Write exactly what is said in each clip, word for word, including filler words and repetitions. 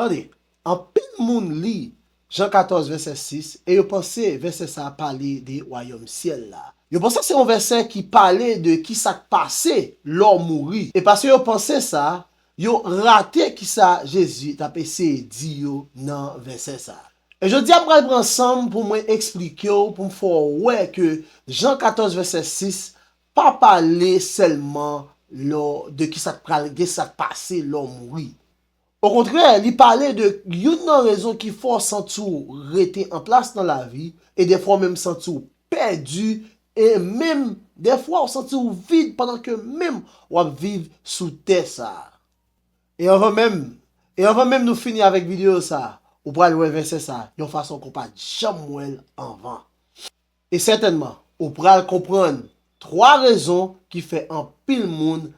Tande, anpil moun li Jan katòz, vèsè sis, e yo panse vèsè sa a pale de wayòm syèl la. Yo panse se yon vèsè ki pale de ki sa k pase lè w mouri. E paske yo panse sa, yo rate ki sa Jezi t ap eseye di yo nan vèsè sa a. E jodi a, m pral pran san m pou mwen eksplike w, pou m fè w wè ke Jan katòz, vèsè sis, pa pale sèlman lè w, de ki sa k pral, de sa k pase lè w mouri. Okontrè, li pale de youn nan rezon ki fè w santi w rete an plas nan lavi, e dèfwa w menm santi w pèdi, e menm dèfwa w santi w vid pandan ke menm w ap viv sou tè sa a. E anvan menm, e anvan menm nou fini avèk videyo sa a, ou pral wè vèsè sa a yon fason ke w pa t janm wè l anvan. E sètènman, ou pral konprann twa rezon ki fè anpil moun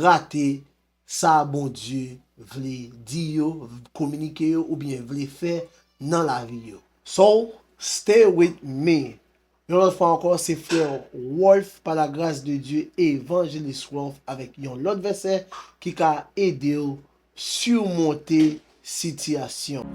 rate sa Bondye vle di yo, kominike yo, oubyen vle fè nan lavi yo. So, stay with me. Yon lòt fwa ankò, se frè Wolf, par la grâce de Dieu, Evangelist Wolf, avèk yon lòt vèsè ki ka ede w simonte sitiyasyon.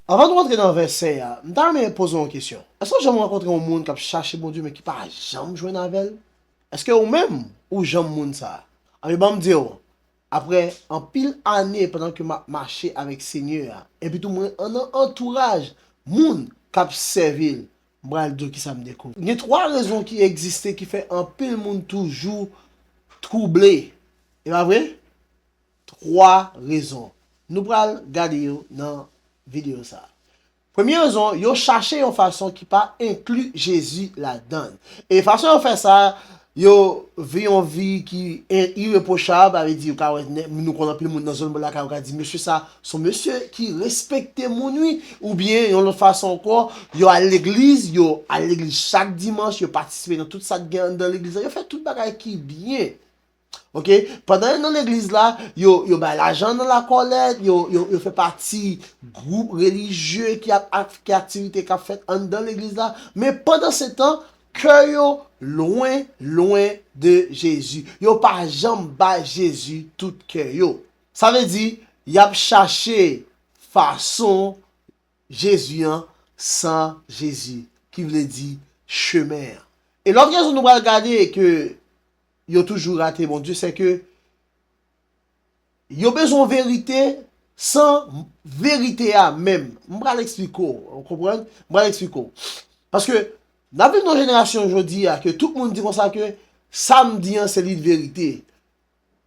Anvan nou rantre nan vèsè a, m ta renmen poze w yon kesyon. Èske w janm rankontre yon moun k ap chache Bondye, men ki pa janm jwenn avè l? Èske ou menm, ou janm moun sa a? Anben, ban m di w, apre anpil ane pandan ke m ap mache avèk Senyè a, epi tou mwen an, nan antouraj moun k ap sèvi l, m pral di w kisa m dekouvri. Gen twa rezon ki egziste ki fè anpil moun toujou twouble. E pa vre? Twa rezon. Nou pral gade yo nan videyo sa a. Premye rezon, yo chache yon fason ki pa enkli Jezi ladan l. E fason yo fè sa, yo viv yon vi ki en-, irepwochab, sa vle di, ou ka wè, nè-, nou konn anpil moun nan zòn bò lakay, ou ka di, mesye sa, se yon mesye ki respekte moun, wi. Oubyen, yon lòt fason ankò, yo al legliz, yo al legliz chak dimanch, yo patisipe nan tout sa k gen anndan legliz la, yo fè tout bagay ki byen. Oke? Pandan yo nan legliz la, yo, yo bay lajan nan lakòlèt, yo, yo, yo fè pati gwoup relijye ki ap, ak, ki aktivite k ap fèt anndan legliz la. Men pandansetan, kè yo lwen, lwen de Jezi. Yo pa janm bay Jezi tout kè yo. Sa vle di, y ap chache fason Jezi an san Jezi, ki vle di chemen an. E lòt rezon nou pral gade ke yo toujou rate Bondye, se ke yo bezwen verite san verite a menm. M pral eksplike w, ou konprann? M pral eksplike w. Paske n ap viv nan yon jenerasyon jodi a ke tout moun di konsa ke sa m di an se li k verite.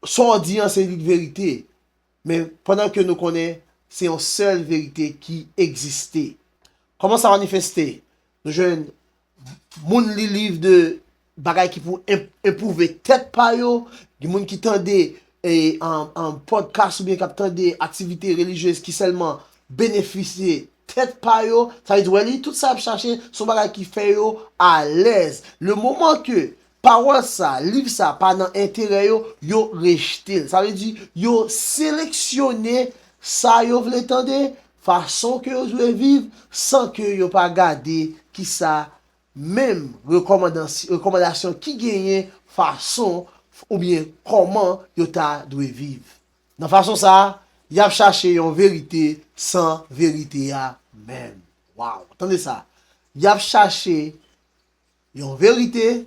Sa w di an se li k verite. Men pandan ke nou konnen se yon sèl verite ki egziste. Kòman sa manifeste? Nou jwenn moun li liv de bagay ki pou enp-, enpwouve tèt pa yo. Gen moun ki tande, e, an, an podcast oubyen k ap tande aktivite relijyez ki sèlman benefisye tèt pa yo. Sa vle di, wè, li, tout sa y ap chache, se yon bagay ki fè yo alèz. Le moman ke pawòl sa, liv sa pa nan enterè yo, yo rejte l. Sa vle di, yo seleksyone sa yo vle tande, fason ke yo dwe viv, san ke yo pa gade kisa menm rekòmandans-, rekòmandasyon ki genyen fason oubyen kòman yo ta dwe viv. Nan fason sa a, y ap chache yon verite san verite a menm. Waw, tande sa. Y ap chache yon verite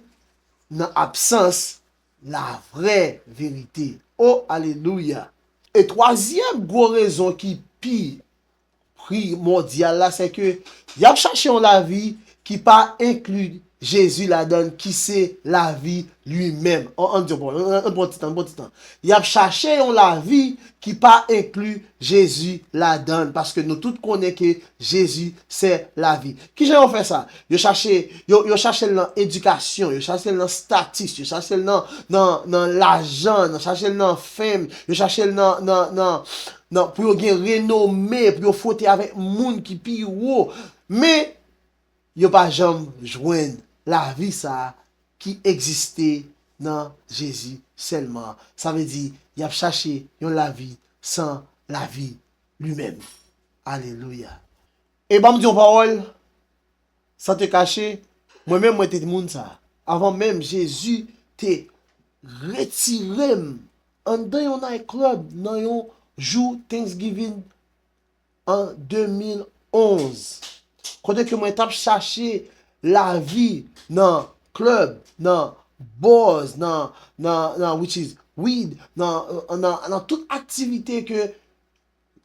nan absans lavrè verite. O, alelouya! E twazyèm gwo rezon ki pi primòdyal la, se ke y ap chache yon lavi ki pa enkli Jezi ladan l, ki se lavi li menm. An, ann di yon pawòl, ann, ann pran ti tan, ann pran ti tan. Y ap chache yon lavi ki pa enkli Jezi ladan l, paske nou tout konnen ke Jezi se lavi. Kijan yo fè sa? Yo chache, yo, yo chache l nan edikasyon, yo chache l nan status, yo chache l nan, nan, nan lajan, yo chache l nan fame, yo chache l nan, nan, nan, nan, pou yo gen renome, pou yo fwote avèk moun ki pi wo. Men, yo pa janm jwenn lavi sa a ki egziste nan Jezi sèlman. Sa vle di, y ap chache yon lavi san lavi li menm. Alelouya. E ban m di yon pawòl, san te kache, mwen menm mwen te moun sa. Avan menm Jezi te retire m anndan yon night club nan yon jou Thanksgiving an de mil onz. Kote ke mwen t ap chache lavi nan club, nan bars, nan, nan, nan which is weed, nan, nan, nan tout aktivite ke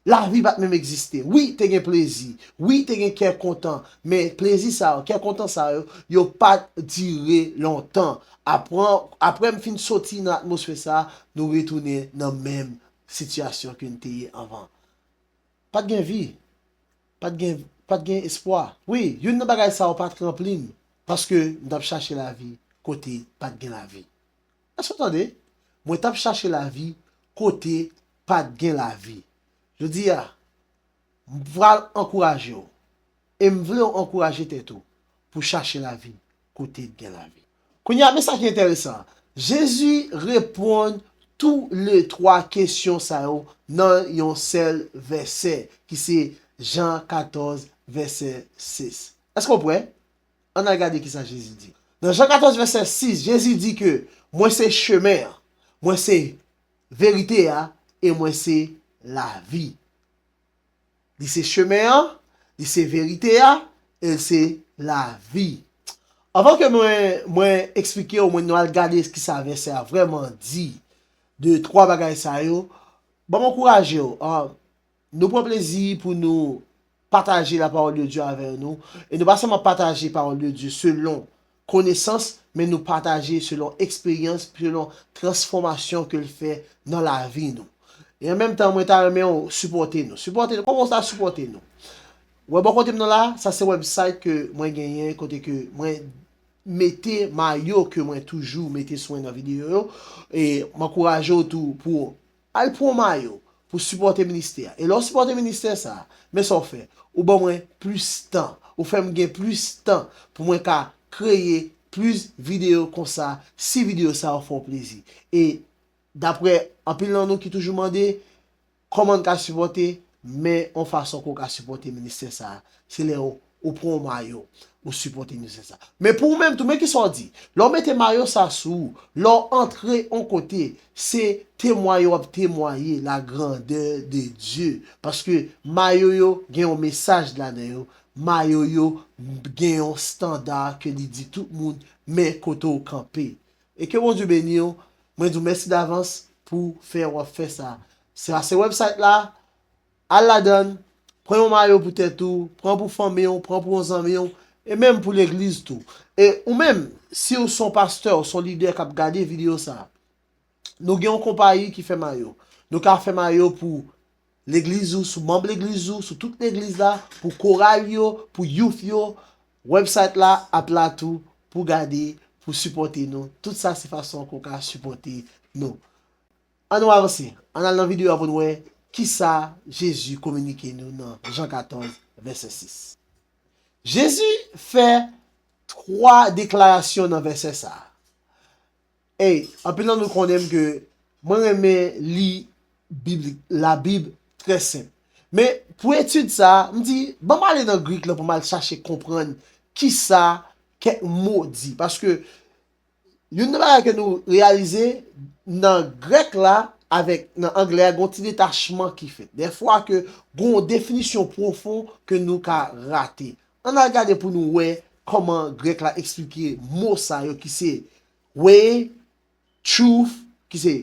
lavi pa t menm egziste. Wi, te gen plezi. Wi, te gen kè kontan. Men plezi sa yo, kè kontan sa yo, yo pa t dire lontan. Apre, apre m fin soti nan atmosfè sa, nou retounen nan menm sitiyasyon ke n te ye anvan. Pa t gen vi. Pa t gen, pa t gen espwa. Wi, youn nan bagay sa yo pa t ranpli m, paske m t ap chache lavi kote pa t gen lavi. Èske w tande? Mwen t ap chache lavi kote pa t gen lavi. Jodi a, m pral ankouraje w. E m vle w ankouraje tèt ou pou chache lavi kote t gen lavi. Kounye a, men sa ki enteresan. Jezi reponn tou le twa kesyon sa yo nan yon sèl vèsè, ki se Jan katòz, vèsè sis. Èske w prè? Ann al gade kisa Jezi di. Nan Jan katòz, vèsè sis, Jezi di ke, "Mwen se chemen an, mwen se verite a, e mwen se lavi." Li se chemen an, li se verite a, e l se lavi. Anvan ke mwen, mwen eksplike w, mwen nou al gade kisa vèsè a vrèman di de twa bagay sa yo, ban m ankouraje w. Ah, nou pran plezi pou nou pataje la parole de Dieu avè nou. E nou pa sèlman pataje parole de Dieu selon konesans, men nou pataje selon eksperyans, selon transfòmasyon ke l fè nan lavi nou. E an menm tan, mwen ta renmen w sipòte nou. Sipòte nou. Kòman w ta sipòte nou? Wè, bò kote m nan la, sa se website ke mwen genyen, kote ke mwen mete mayo ke mwen toujou mete sou mwen nan videyo yo. E m ankouraje w tou pou w al pran mayo pou sipòte ministè a. E lè w sipòte ministè sa a, men sa w fè, ou ban mwen plis tan. Ou fè m gen plis tan pou mwen ka kreye plis videyo konsa, si videyo sa yo fè w plezi. E daprè anpil nan nou ki toujou mande, kòman n ka sipòte, men yon fason ke w ka sipòte ministè sa a, se lè w, ou pran yon mayo, ou sipòte ministè sa a. Men pou ou menm tou, men kisa w di? Lè w mete mayo sa sou ou, lè w antre yon kote, se temwaye w ap temwaye la grandeur de Dieu. Paske mayo yo gen yon mesaj ladan yo. Mayo yo gen yon estanda ke li di tout moun, men kote w kanpe. E ke Bondye beni w. Mwen di w mèsi davans pou fè w ap fè sa. Se a se website la, al ladan l, pran yon mayo pou tèt ou, pran pou fanmi w, pran pou yon zanmi w, e menm pou legliz tou. E ou menm, si w se yon pastè, w se yon lidè k ap gade videyo sa, nou gen yon konpayi ki fè mayo. Nou ka fè mayo pou legliz ou, sou manm legliz ou, sou tout legliz la, pou koral yo, pou youth yo. Website la ap la tou pou gade, pou sipòte nou. Tout sa se fason ke w ka sipòte nou. Ann nou avanse. Ann al nan videyo a pou n wè kisa Jezi kominike nou nan Jan katòz, vèsè sis. Jezi fè twa deklarasyon nan vèsè sa a. Ey, anpil nan nou konnen m ke mwen renmen li Bib, Labib trè senp. Men pou etid sa a, m di, ban m ale nan Grèk lan pou m al chache konprann kisa kèk mo di. Paske youn nan bagay ke nou reyalize nan Grèk la avèk nan Anglè a, gen yon ti detachman ki fèt. Dèfwa ke gen yon definisyon pwofon ke nou ka rate. Ann al gade pou nou wè kòman Grèk la eksplike mo sa yo ki se way, truth, ki se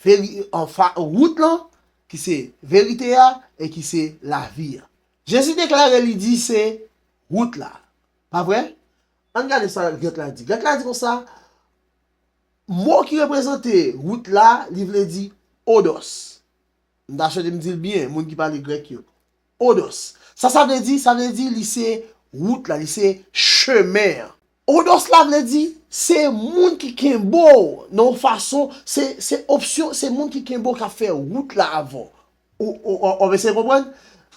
veri-, anfa-, wout lan, ki se verite a, e ki se lavi a. Jezi deklare li di se wout la. Pa vre? Ann gade sa Grèk la di. Grèk la di konsa, mo ki reprezante wout la, li vle di odos. M ta swete m di l byen, moun ki pale grèk yo. Odos. Sa sa vle di? Sa vle di li se wout la, li se chemen an. Odos la vle di se moun ki kenbe w nan yon fason, se, se opsyon, se moun ki kenbe w k ap fè wout la avè w. Ou, ou, ou, ou eseye konprann?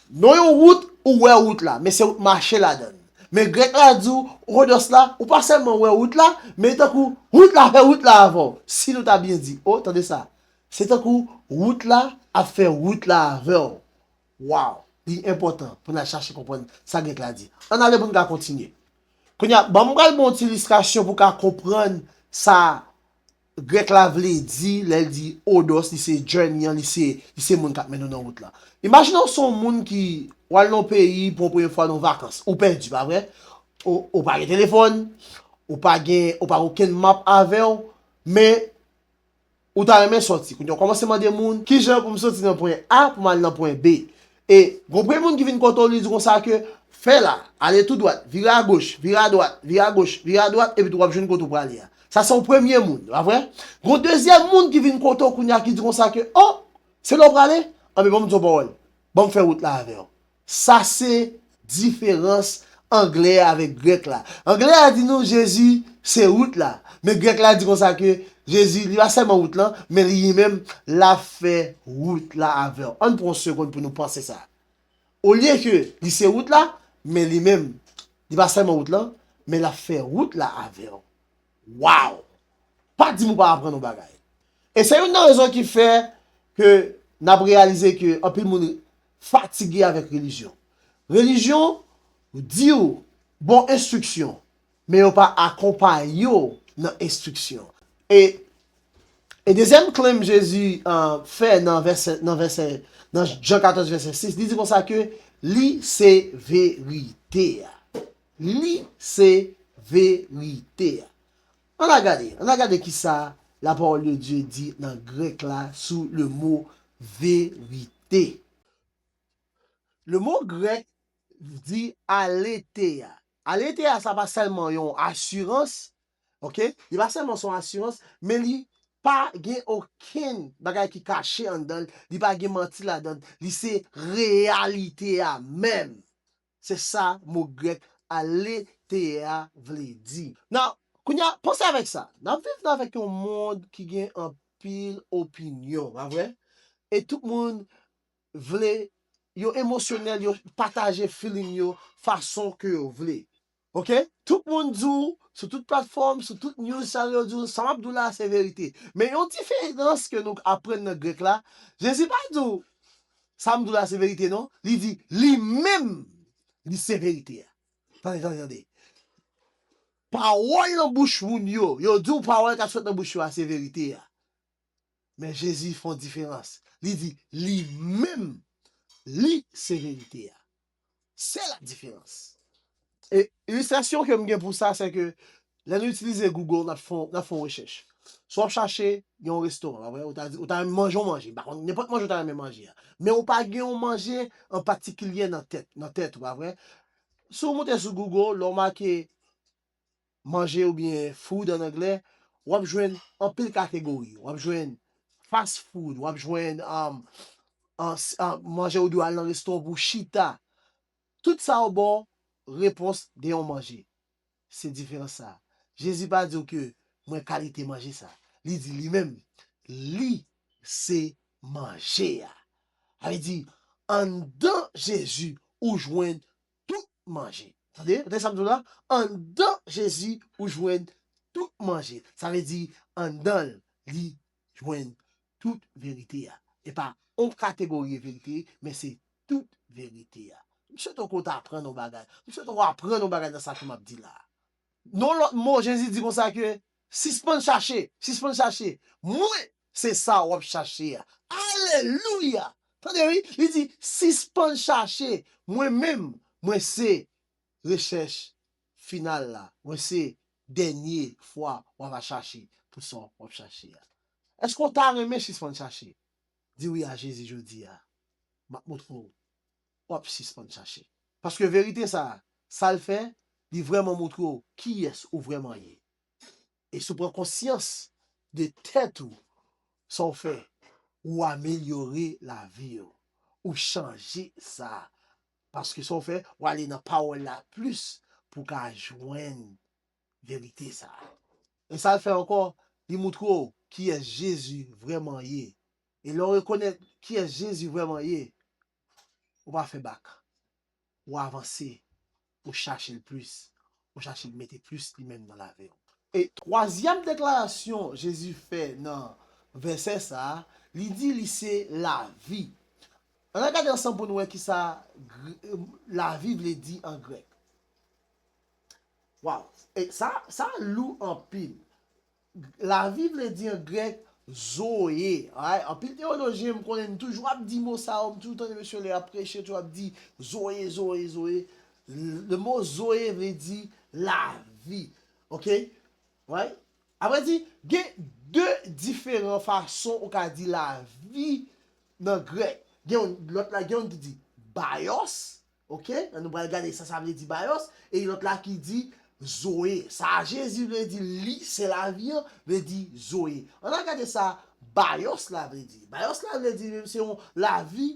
Non, yon wout, ou wè wout la, men se wout mache ladan l. Men Grèk la di w, Rodos la, ou pa sèlman wè wout la, men tankou wout la fè wout la avè w. Si nou ta byen di, o, tande sa. Se tankou wout la ap fè wout la avè w. Waw, li enpòtan pou n al chache konprann sa Grèk la di. Ann ale pou n ka kontinye. Kounye a, ban m pral ba w yon ti ilistrasyon pou w ka konprann sa Grèk la vle di lè l di Odos, li se journey an, li se, li se moun k ap mennen w nan wout la. Imajine w se yon moun ki w al nan yon peyi pou yon premye fwa nan vakans. Ou pèdi, pa vre? Ou, ou pa gen telefòn, ou pa gen, ou pa gen okenn map avè w, men ou ta renmen sòti. Kounye a, w kòmanse mande moun, "Kijan pou m soti nan pwen A pou m al nan pwen B?" E gon premye moun ki vin kote w, li di konsa ke, "Fè la, ale tou dwat, vire agoch, vire adwat, vire agoch, vire adwat, epi tou w ap jwenn kote w prale a." Sa se yon premye moun, pa vre? Gon dezyèm moun ki vin kote w kounye a ki di konsa ke, "O, se la w prale? Anben, ban m di w pawòl. Ban m fè wout la avè w." Sa se diferans anglè avèk grèk la. Anglè a di nou Jezi se wout la. Men grèk la di konsa ke Jezi, li pa sèlman wout lan, men li menm, l ap fè wout la avè w. Ann pran yon segonn pou nou panse sa. Olye ke li se wout la, men li menm, li pa sèlman wout lan, men l ap fè wout la avè w. Waw! Pa di m ou pa aprann yon bagay. E se youn nan rezon ki fè ke n ap reyalize ke anpil moun fatige avèk relijyon. Relijyon di w bon enstriksyon, men yo pa akonpaye w nan enstriksyon. E, e dezyèm claim Jezi, uh, fè nan vèsè, nan vèsè, nan Jan katòz vèsè sis, li di konsa ke li se verite a. Li se verite a. Ann al gade, ann al gade kisa la parole de Dieu di nan grèk la sou le mo verite. Le mo grèk di aletheia. Aletheia, sa pa sèlman yon asirans, oke? Li pa sèlman se yon asirans, men li pa gen okenn bagay ki kache anndan l, li pa gen manti ladan l, li se reyalite a menm. Se sa mo grèk aletheia vle di. Now, kounye a, panse avèk sa. N ap viv nan avèk yon mond ki gen anpil opinyon, pa vre? E tout moun vle, yo emosyonèl, yo pataje feeling yo fason ke yo vle. Oke? Tout moun di w, sou tout platfòm, sou tout news, sa yo di w, sa m ap di w la, se verite. Men yon diferans ke nou aprann nan grèk la, Jezi pa di w, sa m di w la, se verite, non. Li di, li menm, li se verite a. Tande, tande, tande. Pawòl nan bouch moun yo, yo di w pawòl k ap sot nan bouch yo a, se verite a. Men Jezi fè yon diferans. Li di, li menm, li se verite a. Se la diferans. E ilistrasyon ke m gen pou sa, se ke lè nou itilize Google, n ap fè, n ap fè yon rechèch. Si w ap chache yon restoran, pa vre, ou ta di, ou ta renmen manje yon manje, m pa konn nenpòt manje ou ta renmen manje a. Men ou pa gen yon manje an patikilye nan tèt, nan tèt ou, pa vre? Si w moute sou Google, lè w make manje oubyen food an anglè, w ap jwenn anpil kategori. W ap jwenn fast food, w ap jwenn, um, an, an, manje ou dwe al nan restoran pou chita. Tout sa yo ba w repons de yon manje. Se diferans sa. Jezi pa di w ke mwen kalite manje sa. Li di li menm, li se manje a. Sa vle di, anndan Jezi, ou jwenn tout manje. Tande, tande sa m di w la? Anndan Jezi, ou jwenn tout manje. Sa vle di, anndan l, li jwenn tout verite a. E pa yon kategori verite, men se tout verite a. M swete w konn aprann yon bagay. M swete w aprann yon bagay nan sa ke m ap di la. Non lòt mo, Jezi di konsa ke, sispann chache, sispann chache. Mwen, se sa w ap chache a. Alelouya! Tande wi, li di, sispann chache. Mwen menm, mwen se rechèch final la. Mwen se dènye fwa w ap chache pou sa w ap chache a. Èske w ta renmen sispann chache? Di wi a Jezi jodi a. M ap montre w. W ap sispann chache. Paske verite sa, sa l fè, li vrèman montre w kiyès ou vrèman ye. E si w pran konsyans de tèt ou, sa w fè, ou amelyore lavi w. Ou chanje sa. Paske sa w fè, w ale nan pawòl la plis pou w ka jwenn verite sa. E sa l fè ankò, li montre w kiyès Jezi vrèman ye. E lè w rekonèt kiyès Jezi vrèman ye, ou pa fè bak. Ou avanse. ou chache l plis, ou chache l mete plis li menm nan lavi w. E twazyèm deklarasyon Jezi fè nan vèsè sa a, li di li se lavi. Ann al gade ansanm pou nou wè kisa gr- lavi vle di an grèk. Waw, e sa, sa lou anpil. Lavi vle di an grèk zoe. Alright? Anpil teyolojyen, m konnen, m toujou ap di mo sa yo, m toujou tande mesye lè y ap preche, toujou ap di zoe, zoe, zoe. Le mo zoe vle di lavi. Oke? Right? Apre di, gen de diferan fason ou ka di lavi nan grèk. Gen yon, lòt la, gen yon ki di bios, oke? Ann nou pral gade sa sa vle di bios, e lòt la ki di zoe. Sa Jezi vle di li se lavi an, vle di zoe. Ann al gade sa bios la vle di. Bios la vle di se yon lavi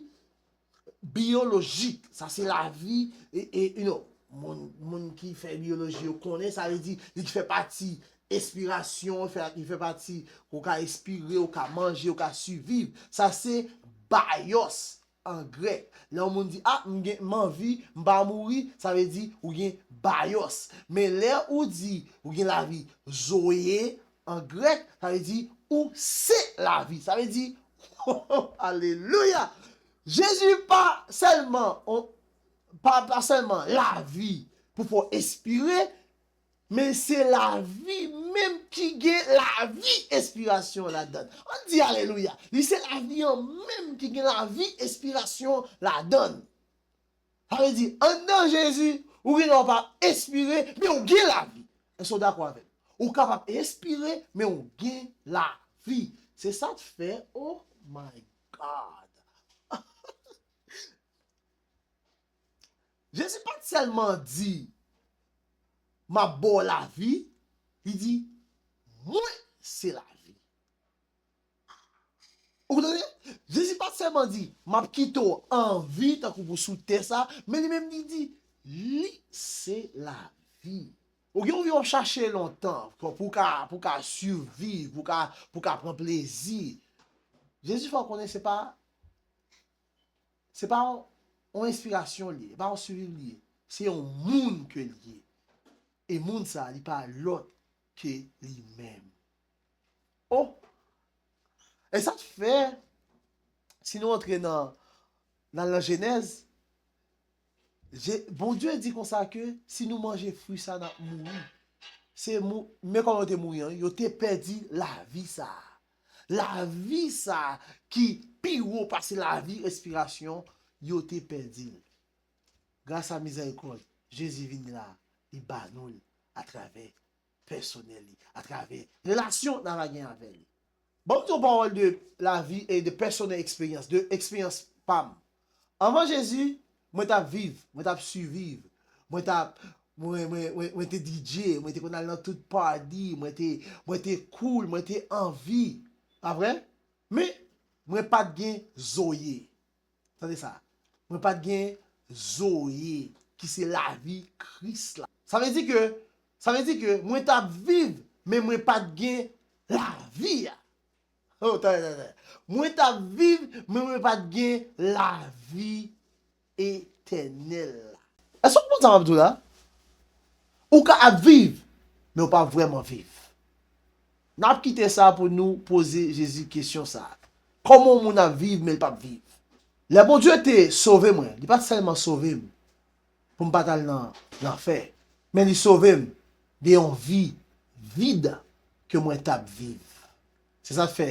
biyolojik. Sa se lavi, e, e, you know, moun, moun ki fè biyoloji yo konnen, sa vle di li fè pati espirasyon, fè, li fè pati ou ka espire, ou ka manje, ou ka siviv. Sa se bios an grèk. Lè yon moun di, a, m gen, m anvi, m pa mouri, sa vle di ou gen bios. Men lè ou di ou gen lavi zoe an grèk, sa vle di ou se lavi. Sa vle di, alelouya! Jezi pa sèlman, on- pa, pa sèlman lavi pou fè w espire, men se lavi menm ki gen lavi espirasyon ladan l. Ann di alelouya. Li se lavi an menm ki gen lavi espirasyon ladan l. Sa vle di, anndan Jezi, ou gen lè w pa espire, men ou gen lavi. Èske w dakò avè m? Ou kapab espire, men ou gen lavi. Se sa k fè, oh my God. Jezi pa t sèlman di, m ap ba w lavi, li di, mwen se lavi. Ou tande? Jezi pa t sèlman di, m ap kite w an vi tankou pou sou tè sa, men li menm li di, li se lavi. Ou gen yon vi w ap chache lontan pou w ka, pou w ka siviv, pou w ka, pou w ka pran plezi. Jezi fè w konnen se pa, se pa yon, yon enspirasyon li ye, se pa yon siviv li ye. Se yon moun ke li ye. E moun sa, li pa lòt ke li menm. Oh! E sa k fè, si nou antre nan, nan, nan Jenèz, Je- Bondye di konsa ke si nou manje fwi sa, n ap mouri. Se mou- men kòman yo te mouri an, yo te pèdi lavi sa. Lavi sa ki pi wo pase lavi espirasyon, yo te pèdi l. Gras a mizèrikòd, Jezi vini la, li ba nou l atravè pèsonèl li, atravè relasyon n ava gen avè li. Ban m di yon pawòl de lavi e de pèsonèl eksperyans, de eksperyans pa m. Anvan Jezi, mwen t ap viv, mwen t ap siviv, mwen t ap, mwen, mwen, mwen, mwen te D J, mwen te konn al nan tout party, mwen te, mwen te cool, mwen te anvi. Pa vre? Men, mwen pa t gen Zoye. Tande sa. Mwen pa t gen Zoye, ki se lavi Kris la. Sa vle di ke, sa vle di ke mwen t ap viv, men mwen pa t gen lavi a. Oh, tande, tande, tande. Mwen t ap viv, men mwen pa t gen lavi etènèl la. Èske w konprann sa m ap di w la? Ou ka ap viv, men w pa vrèman viv. N ap kite sa pou nou poze Jezi kesyon sa a. Kòman yon moun ap viv, men l p ap viv? Lè Bondye te sove mwen, li pa t sèlman sove m pou m pa t al nan lanfè, men li sove m de yon vi vid ke mwen t ap viv. Se sa k fè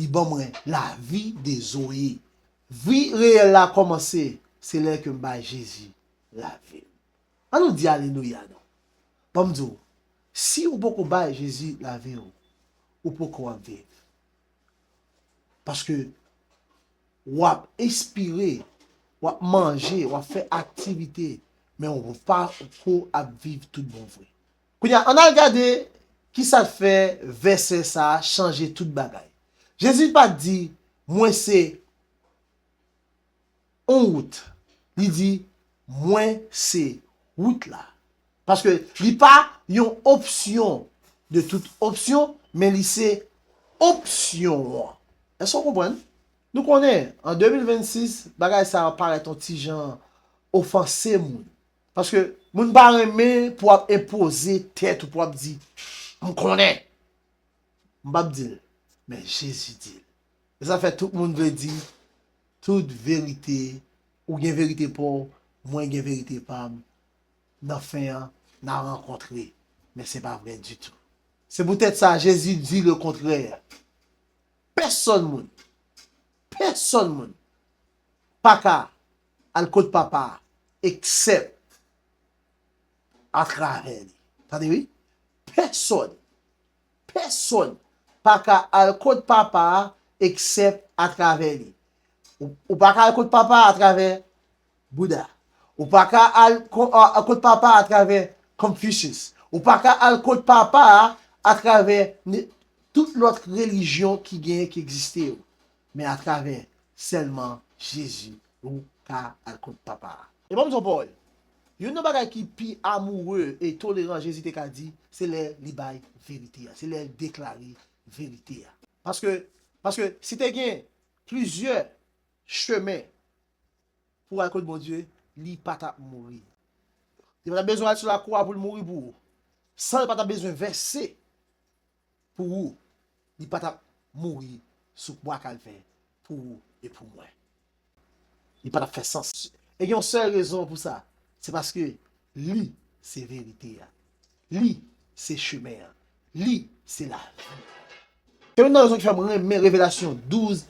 li ban mwen lavi de Zoe. Vi reyèl la kòmanse, se lè ke m bay Jezi lavi m. An nou di alelouya non. Ban m di w, si ou poko bay Jezi lavi w, ou poko ap viv. Paske w ap espire, w ap manje, w ap fè aktivite, men w pa ko ap viv tout bon vre. Kounye a, ann al gade kisa k fè vèsè sa a chanje tout bagay. Jezi pa t di, mwen se yon wout. Li di, mwen se wout la. Paske li pa yon opsyon de tout opsyon, men li se opsyon an. Èske w konprann? Nou konnen, an de mil vennsis, bagay sa yo parèt yon ti jan ofanse moun. Paske moun pa renmen pou w ap enpoze tèt ou, pou w ap di, "M konnen." M p ap di l, men Jezi di l. E sa fè tout moun vle di tout verite, ou gen verite pa w, mwen gen verite pa m. Nan fen an, n a rankontre, men se pa vre ditou. Se poutèt sa, Jezi di lekontrè. Pèsonn moun, pèsonn moun pa ka al kot Papa a, eksèp atravè li. Tande wi, pèsonn, pèsonn pa ka al kot Papa a, eksèp atravè li. Ou, ou pa ka al kot Papa a atravè Bouddha. Ou pa ka al ko-, a, a kot Papa a atravè Confucius. Ou pa ka al kot Papa a atravè ne-, tout lòt relijyon ki genyen, ki egziste yo. Men atravè sèlman Jezi, ou ka al kot Papa a. E ban m di w yon pawòl. Youn nan bagay ki pi amoureux e toleran Jezi te ka di, se lè li bay verite a, se lè l deklare verite a. Paske, paske si te gen plizyè chemen pou al kot Bondye, li pa t ap mouri. Li pa t ap bezwen al sou lakou a pou l mouri pou ou. San l pa t ap bezwen vèse pou ou, li pa t ap mouri sou bwa Kalvè pou ou e pou mwen. Li pa t ap fè sans. E gen yon sèl rezon pou sa. Se paske li se verite a. Li se chemen an. Li se lavi. Se youn nan rezon ki fè m renmen Revelasyon douz,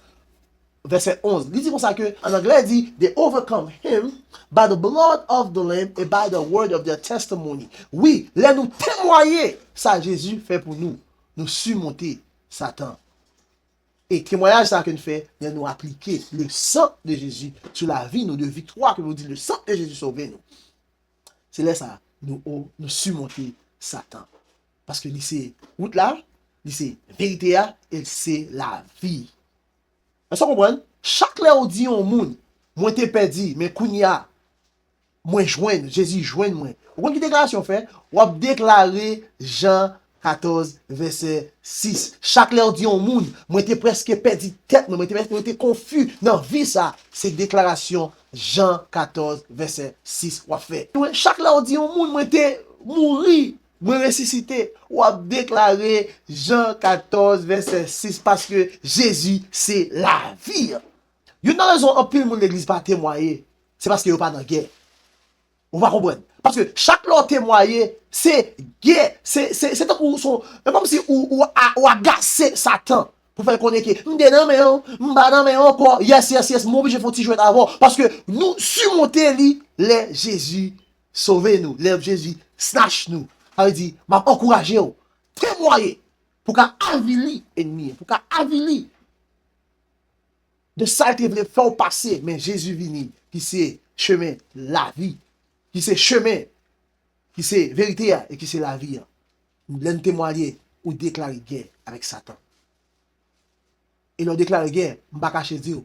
vèsè onz. Li di konsa ke, an anglè, li di, "They overcome him by the blood of the Lamb and by the word of their testimony." Wi, lè nou temwaye sa Jezi fè pou nou, nou simonte Satan. E temwayaj sa ke n fè, lè nou aplike le sang de Jésus sou lavi nou, de viktwa ke nou di le sang de Jésus sove nou. Se lè sa, nou, o, nou simonte Satan. Paske li se wout la, li se verite a, e li se lavi. Èske w konprann? Chak lè w di yon moun, "Mwen te pèdi, men kounye a, mwen jwenn, Jezi jwenn mwen." Ou konn ki deklarasyon w fè? W ap deklare Jan katòz, vèsè sis. Chak lè w di yon moun, "Mwen te prèske pèdi tèt mwen, mwen te prèske, mwen te konfi nan vi sa," se deklarasyon Jan katòz, vèsè sis w ap fè. Chak lè w di yon moun, "Mwen te mouri, mwen resisite," w ap deklare Jan katòz, vèsè sis, paske Jezi se lavi. Youn nan rezon anpil moun legliz pa temwaye, se paske yo pa nan gè. Ou pa konprann? Paske chak lè w temwaye, se gè, se, se, se tankou son, e kòmsi ou, ou, a, ou agase Satan pou fè l konnen ke m te nan men w, m pa nan men w ankò, yes, yes, yes, m oblije fè yon ti jwèt avè w. Paske nou simonte li lè Jezi sove nou, lè Jezi snatch nou. Sa vle di, m ap ankouraje w, temwaye, pou ka avili ènmi an, pou ka avili de sa l te vle fè w pase, men Jezi vini, ki se chemen lavi, ki se chemen, ki se verite a, e ki se lavi an. Lè n temwaye, ou deklare gè avèk Satan. E lè w deklare gè, m pa kache di w,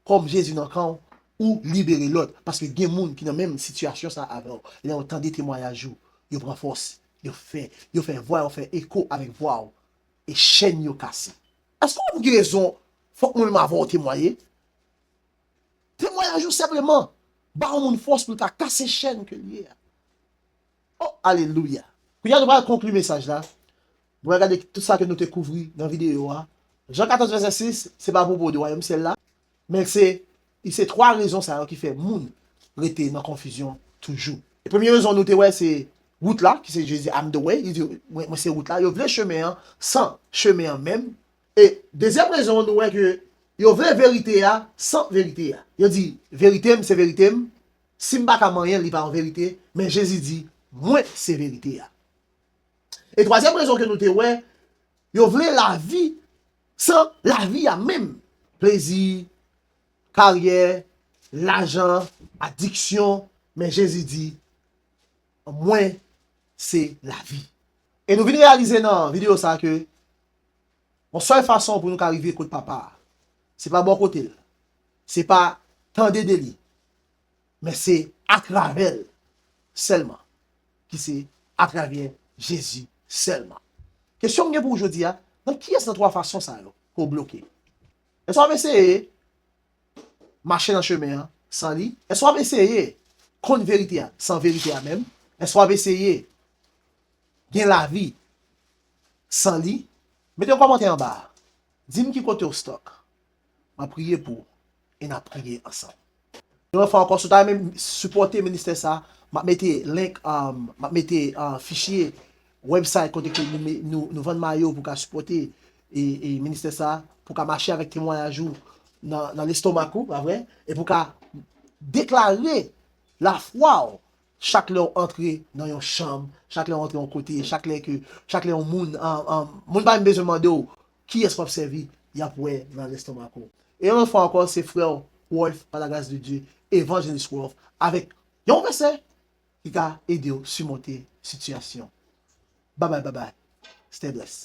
kòm Jezi nan kan w, ou libere lòt. Paske gen moun ki nan menm sitiyasyon sa avè w. Lè yo tande temwayaj ou, yo pran fòs, yo fè, yo fè vwa yo fè eko avèk vwa w. E chèn yo kase. Èske w gen rezon, fòk mwen menm avè w temwaye? Temwayaj ou senpleman ba yon moun fòs pou l ka kase chèn ke l ye a. Oh, alelouya. Kounye a, nou pral konkli mesaj la. Nou pral gade tout sa ke nou te kouvri nan videyo a. Jan katòz, vèsè sis, se pa pwopo de wayòm syèl la, men se, se twa rezon sa yo ki fè moun rete nan konfizyon toujou. E premye rezon nou te wè, se wout la, ki se Jezi, "I'm the way." Li di, "Mwen, mwen se wout la." Yo vle chemen an san chemen an menm. E dezyèm rezon, nou wè ke yo vle verite a san verite a. Yo di, "Verite m, se verite m." Si m pa ka manyen, li pa yon verite, men Jezi di, "Mwen se verite a." E twazyèm rezon ke nou te wè, yo vle lavi san lavi a menm. Plezi, karyè, lajan, adiksyon, men Jezi di, "Mwen se lavi." E nou vin reyalize nan videyo sa ke yon sèl fason pou nou ka rive kot Papa a, se pa bò kote l, se pa tande de li, men se atravè l sèlman, ki se atravè Jezi sèlman. Kesyon m gen pou ou jodi a, nan kiyès nan twa fason sa yo ke w bloke? Èske w ap eseye mache nan chemen an san li? Èske w ap eseye konn verite a san verite a menm? Èske w ap eseye gen lavi san li? Mete yon kòmantè anba a. Di m ki kote w stuck. M ap priye pou ou e n ap priye ansanm. Yon lòt fwa ankò, si w ta renmen sipòte ministè sa, m ap mete link, um, m ap mete uh, fichye website kote ke nou, nou, nou vann mayo pou ka sipòte e, e ministè sa, pou ka mache avèk temwayaj ou nan, nan lestomak ou, pa vre? E pou ka deklare lafwa w chak lè w antre nan yon chanm, chak lè w antre yon kote, chak lè ke, chak lè yon moun, an, an, moun pa menm bezwen mande w kiyès w ap sèvi, y ap wè nan lestomak ou. E yon lòt fwa ankò, se frè w Worth, pa la grâce de Dieu, Evangelist Worth, avèk yon vèsè ki ka ede w simonte sitiyasyon. Babay, babay. Stay blessed.